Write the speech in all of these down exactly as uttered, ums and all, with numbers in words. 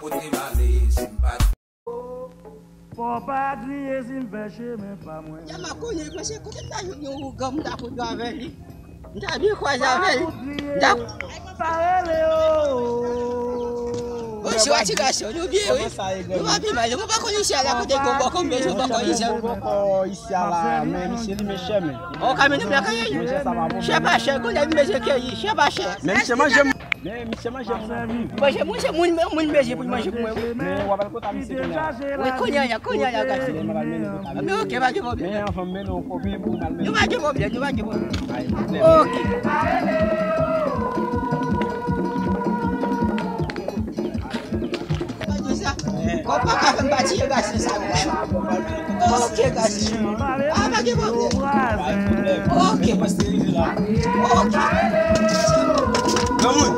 Kote m ale, si m pa Fò pa kriye si m fè chemen pa mwen. Yama konnen, paske kote m ta jwenn yon ougan m ta konn jwe avè li. M ta byen kwaze avè li. M ta pa rele, oh. Bonjou, ti gason, nou byen, wi. Nou pa pi mal. Mwen pa konn isi a la kote gon bòkò, m bezwen bòkò isi a. Bòkò isi a la, men misye li men chè, men. O, ka men nou byen, ka men. Chè pa chè, konnen m bezwen keyi, chè pa chè. Men misye manje m. Men misye manje moun anpil. Manje moun, se moun, moun bezwen pou l manje pou mwen, wi. Men w ap al kota misye kounye a. Wi, kounye a, kounye a, gade. Men oke, pa gen pwoblèm. Men anvan m mennen w kote pou m al mennen. Nou pa gen pwoblèm, nou pa gen pwoblèm. Ay, pwoblèm. Oke. Gade sa. Kòb pa ka fè m pa tiye gason sa menm. Oke, gason. Ah, pa gen pwoblèm. Oke. Oke. Granmoun.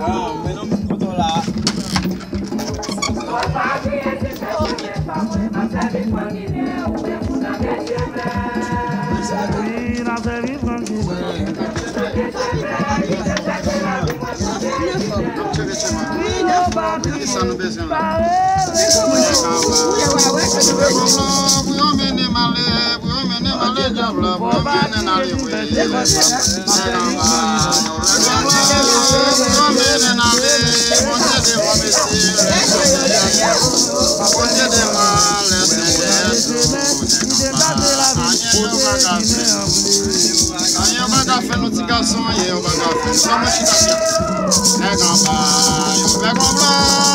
Ah, men non, men kote w la. Oke. Wi, n ap sèvi trankil. N ap tcheke chemen. Wi, sa nou bezwen la. Pou yo mennen m ale, pou yo mennen m ale, dyab la, pou yo mennen m ale, wi. Nèg anba, yo mennen m ale, pou yo mennen m ale, Bondye devan mesye, Bondye devan lèsenyè. Anyen yo pa ka fè. Anyen yo pa ka fè nou ti gason, anyen yo pa ka fè. Kòman chita fè? Nèg anba, yo fè konplo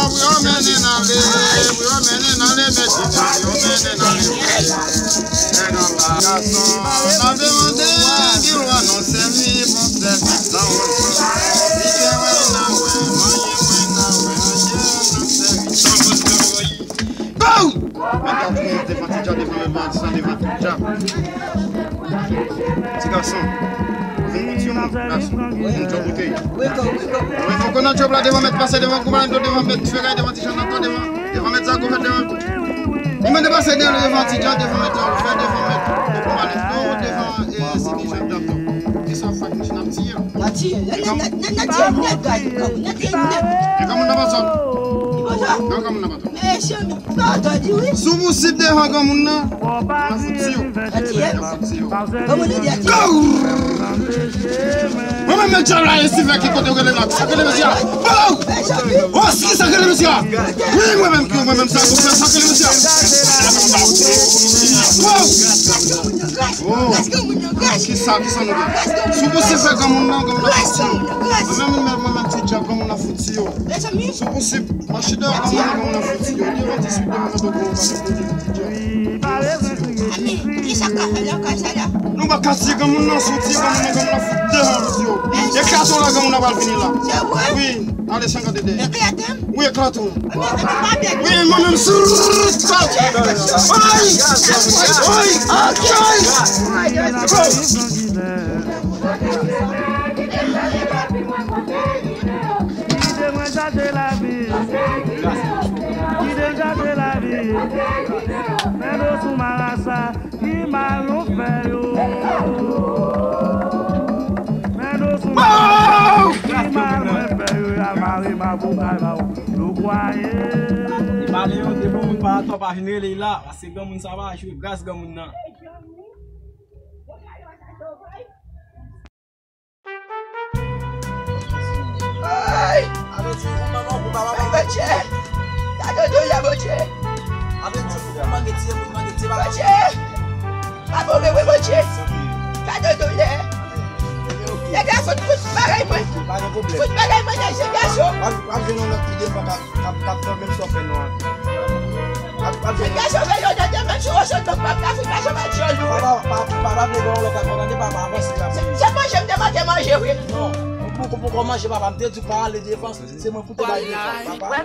pou yo mennen n ale, pou yo mennen n ale, mesye, pou yo mennen n ale. Nèg anba, gason, n ap demande ki lwa nou sèvi pou sèvi sa ou. Li te wè n a wè, manyen mwen n a wè, anyen n ap sèvi sa ou. Go! Mwen ka kouri devan ti djab, devan lòt bandi, san devan tout djab. Ti gason, vin konn ti yon moun, gason. Moun djòb ou te ye. Wi, fò konnen djòb la devan mèt pase, devan kouman, devan mèt feray, devan ti jan nan devan, devan mèt zago, devan. Ou mèt pase devan, devan ti djab, devan mèt jan ou fè, devan mèt kouman, devan, eh, si ti jan daptan. Kisa w fè ak machin ap tiye? N a tiye, n a, n a, n a, n a tiye nèt, gade, n a tiye nèt. E kòman n ap ansanm? Li konsa? Non, kòman n ap ansanm? Mesye, m pa antann di wi. Si w posib devan granmoun nan, n a fout si yo. N a tiye. N a fout si yo. Granmoun nan di a tiye. Go! Mwen menm, men djab la, e si fè ki kote w rele la. Sa k rele mesye a? Bow! Oh, si sa k rele mesye a? Wi, mwen menm ki, mwen menm sa, sa k rele mesye a? Bow! Oh. Kisa, kisa nou gen? Si w posib fè granmoun nan, granmoun nan fout si yo. Mwen menm, mwen menm, mwen menm ti djab, granmoun nan fout si yo. Si w posib, mache dèyè granmoun nan, granmoun nan fout si yo. Li yon ti sou granmoun nan, granmoun nan fout si yo. Ami, kisa k ap fè nan kay sa la? Nou pa ka tiye granmoun nan, si w tiye granmoun nan, granmoun nan fout devan fout yo. Eklate w la, granmoun nan pral vini la. Se vre? Wi, ale san gade dèyè. Eklate m? Wi, eklate w. Wi, mwen menm sou. Ay! Ay! Ay! Kite mwen chache lavi. Kite m chache lavi. Men do sou marasa, ki mal nou fè yo. Men do sou marasa, ki mal mwen fè yo. Y al mare m a boukay ba w. Nou kwaye. Li pale yo, depi yon moun pa atò pa vin rele l la, paske granmoun sa va jwe gras granmoun nan. Ay! Alo, ti ou manman, ou papa, papa. Bondye! Gade doulè, Bondye! Alo, ti ou manman, ti ou manman, ti papa. Bondye! Papa, ou wi, Bondye! Gade doulè! Nèg la fout, fout bagay mwen! Fout bagay mwen, nèg se gason! W ap jwenn yon lòt ki devan k ap, k ap, k ap fè menm sa w fè nou an. Nèg gason, men yo nan demen, si w sot nan pap la, fout gason pa dyòl ou. Papa, papa, papa vle gen yon lòt ak kontan de papa, avanse la. Se, se manje m te mande manje, wi. Non, ou poko, poko manje, papa, m te di w pa ale devan, se mwen pou te bay devan, papa.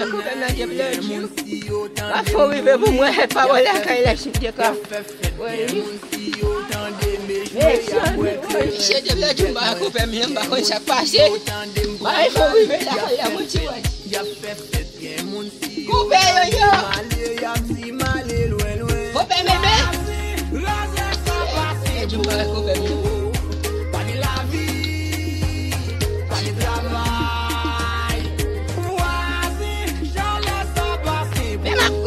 Koupe nan deplè di. Pa fò rive pou mwen, pawòl lakay la, chif de ka. Mesye, mesye, depi lè di m pa wè konpè m, m pa konn sa k pase. Mari fò rive lakay la, mwen ti wè. Konpè yo, yo. Konpè Meme. Depi lè di m pa wè konpè m, yo. Pa gen lavi, pa gen travay.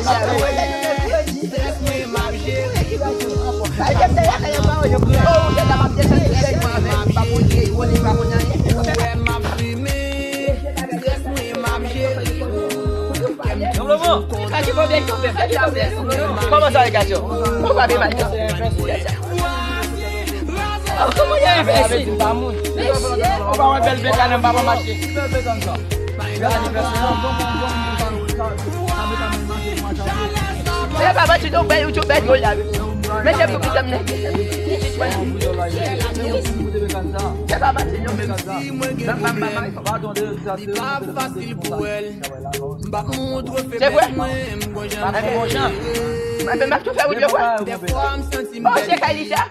Strès mwen m ap jere. Ou wè m ap fimen. Strès mwen m ap jere. Kòman sa ye, Kacho? Ou pa fè mal, Kacho? Oh, kòman y a envèse? Mesye. Ou pa wè bèl bèk la nan papa mache. Mesye, papa ti don bèl, ou tou bèl yo la. Mesye, pou ki tèm nèg. Mesye, papa ti don bèl. Li pa fasil pou wè l. M p ap montre feblès mwen, m gon jan jere. Mwen menm m ap tou fè wout yo, kwè. Dèfwa m santi m pèdi. Oh, se Kaylisa.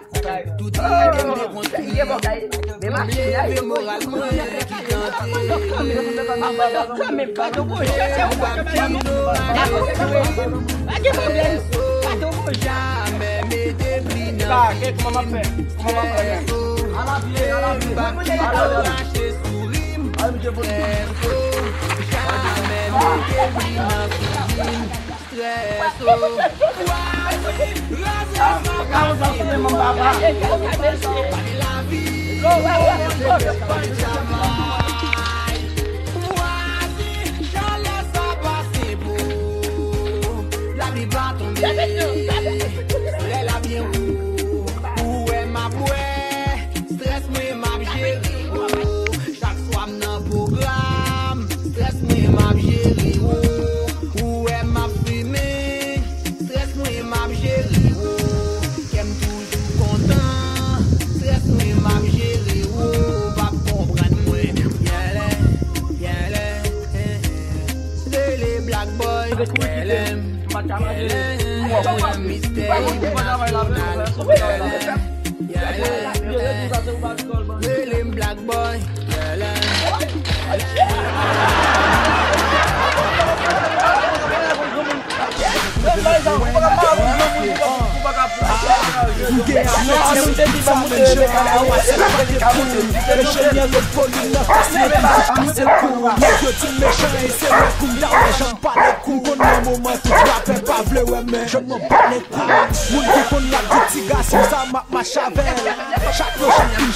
Tout ide m dekonstwi. M leve moral mwen ki tante. M ap kanmenm, pa t gon jan, se ou pa kanmenm. Pa gen pwoblèm. Pa t gon jan. Jamè mete pri nan fi. Sa, kòman m ap fè? Kòman m ap fè? Ala vye, ala vye. M ap rache souri m. Strès, oh. Jamè mete pri nan fi m. Strès, oh. Why? Raze sa pase. Lavi, oh, travay. Why? Chalè sa pase pou ou. Lapli pa tonbe. Solèy la byen wo. Ou wè m ap bwè. Strès mwen m ap jere, oh. Chak swa m nan pwogram, strès mwen m ap jere, oh. Ou wè m ap fimen, strès mwen m ap jere, oh. Kè m toujou kontan, strès mwen m ap jere, oh. P ap konprann mwen, yèlè, yèlè, eh, eh. Rele Black Boy, yèlè, yèlè, mwen mistè entènasyonal, yèlè. Rele m Black Boy. Nèg yo di m mechan e se lè kou m ta wè jan m pale kou. M konn nan moman tout rapè pa vle wè men jwenn mwen pale kou. Moun ki konn rap di ti gason sa m ap mache avè l. Chak lè chak kou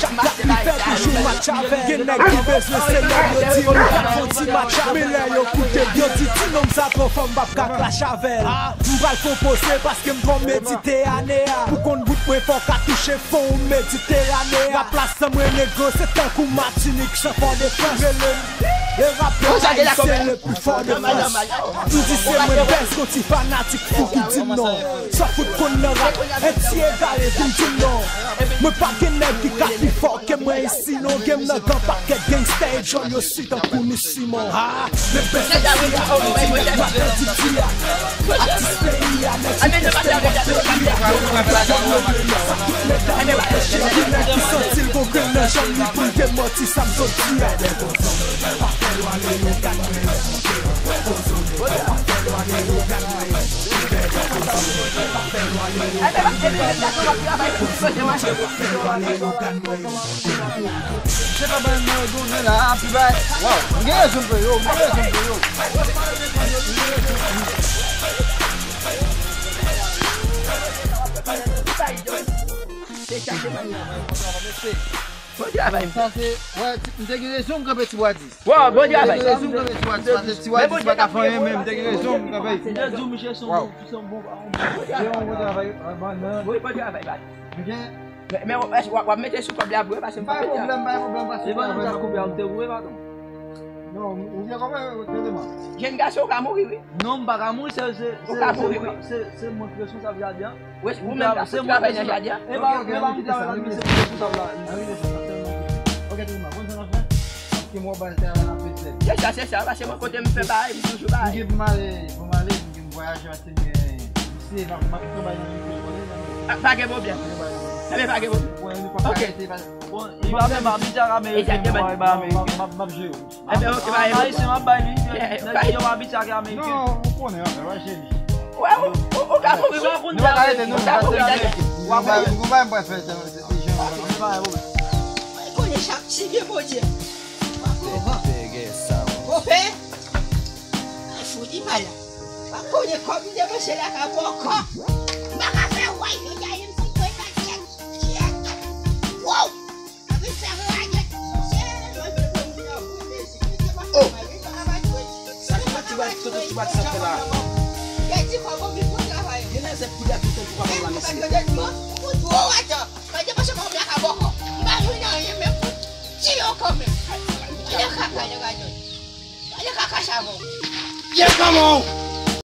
chak dak li fè toujou match avè l. Gen nèg ki bezwen se lè yo di nou pral fè yon ti match avè l. Men lè yo koute m yo di ti nonm sa twò fò m p ap ka clash avè l. M pral fè yon poze paske m twò medite ane a. Pou konn Mwen fò ka touche fon Mediterane a. Rap la san mwen negosye tankou Matinik san Fòdefrans. Rele m le rapè ayisyen le pli fò de Frans. M di se mwen bèz, gon ti fanatik fou ki di m non. San fout konn nan rap, en ti egare vin di m non. Mwen pa gen nèg ki ka pi fò ke mwen isi non. Gen m nan gran pakèt gangsta e djòl yo si tankou nou Simon. Ha! Le bèz M C a, madan Didi a. Atis peyi a, nèg ki teste mwen peyi a. Sa tout medam yo peche, ki nèg ki santi l gon grenn nan janm li pou l te manti sa m sot di a. Se pa ban mwen donnen la, pi bay. Waw, m gen rezon pou yo, m gen rezon pou yo. Bon travay. Sa se, wè, ti- m te gen rezon m kanpe ti bwa dis. Waw, bon travay. M te gen rezon m kanpe ti bwa dis, paske ti bwa dis pa ka fè anyen menm, m te gen rezon m kanpe. Waw. Se yon bon travay, wè, ban nan. Wi, bon travay, baz. Men, men w, w, w ap mete sou kòb la vre, paske m pa pete. Pa gen pwoblèm, pa gen pwoblèm, paske e pa nan koup la, m te wè, patwon. Non, ou byen konprann, tande mwen. Jèn gason, ou ka mouri, wi. Non, m pa ka mouri, se, se, se, se, se mwen ki responsab jaden an. Wi, ou menm, ou travay nan jaden an. E pa, e pa mwen ki travay nan jaden an, se mwen ki responsab la. Ok, tande mwen, konn sa n ap fè? Paske mwen ba l tèren nan petèt. Se sa, se sa, paske mwen kote m fè bagay, m toujou bagay. M gen pou m ale, pou m ale, m gen pou m vwayaje, paske m gen, m se, m ap, m ap travay nan mizik, ou konnen, nan mizik. Ah, pa gen pwoblèm. Enben, pa gen pwoblèm. Bon, li pa ka rete, pa- Bon, li pa menm abitye ak Ameriken, non, e pa Ameriken. M ap, m ap jere w. Enben, ok, pa gen pwoblèm. Ayisyen, m ap bay li. Nèg yo abitye ak Ameriken. Non, ou konnen, anfè, pa jere. Wè, ou, ou, ou ka mouri, wi. Nou pa ka rete, nou, paske se Ameriken. W ap bay, nou pa menm pral fè, se, se, se jan. Mwen konnen chak ti byen Bondye. Konpè. Fout li pa la. Pa konnen kòb li depanse la ka pran kò. M pa ka fè way yo gaye m si kwen pa kyèt. Kyèt. Wow. Anvi fè rayèt. Oh. Sa ki pati bat, tonton ti bat sa fè la. Gen ti kòb anvi pou travay. Gen lèzèb ki dèyè tout tan pou papa la mesi. Ou twò adan. Pa depanse kòb la ka pran kò. M pa jwenn anyen menm pou ti yo kanmenm. Gade kaka yo gadon. Gade kaka chavon. Ye kanmenm.